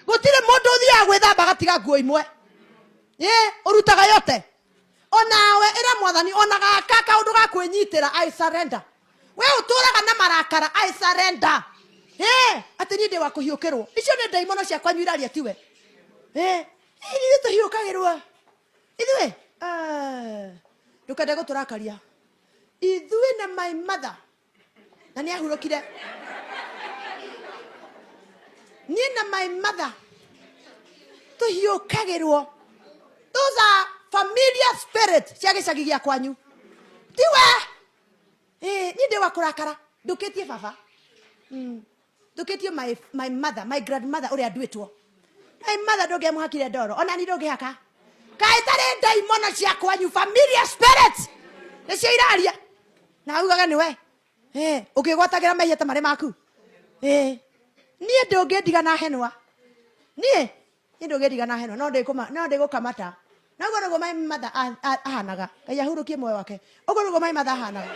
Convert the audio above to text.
Gũtirĩ mũndũ ũthiaga gwĩthamba agatiga nguo imwe. Ĩ, ũrutaga yote. Onawe ĩra mwathani ona gaka kaũndũ ga kwĩnyitĩra I surrender. We ũtũraga na marakara I surrender. Ĩ, atĩ niĩ ndĩ wa kũhiũkĩrwo. Icio nĩ ndaimono cia kwanyu iraria tiwe. Ĩ, ithuĩ tũhiũkagĩrwo. Ithuĩ, ah, ndũkende gũtũrakaria. Ithuĩ na my mother na nĩ ahurũkire niĩ na my mother tũhiũkagĩrwo. Those are familiar spirit cia gĩcagi gĩa kwanyu tiwe. Ĩĩ, niĩ ndĩ wa kũrakara ndũkĩtie baba. Ndũkĩtie my mother, my grandmother ũrĩa nduĩtwo. My mother ndũngĩamũhakire ndoro ona ni ndũngĩhaka. Kaĩ tarĩ ndaimono cia kwanyu, familiar spirit nĩcio iraria na ugaga nĩwe. Ũkĩgwatagĩra mehia ta marĩ maku. Niĩ ndũngĩndiga na henwa. Niĩ ndũngĩndiga na henwa, no ndĩkũma, no ndĩgũkamata. Na ũguo nĩguo my mother ahanaga. Ngai ahurũkie muoyo wake. Ũguo nĩguo my mother ahanaga.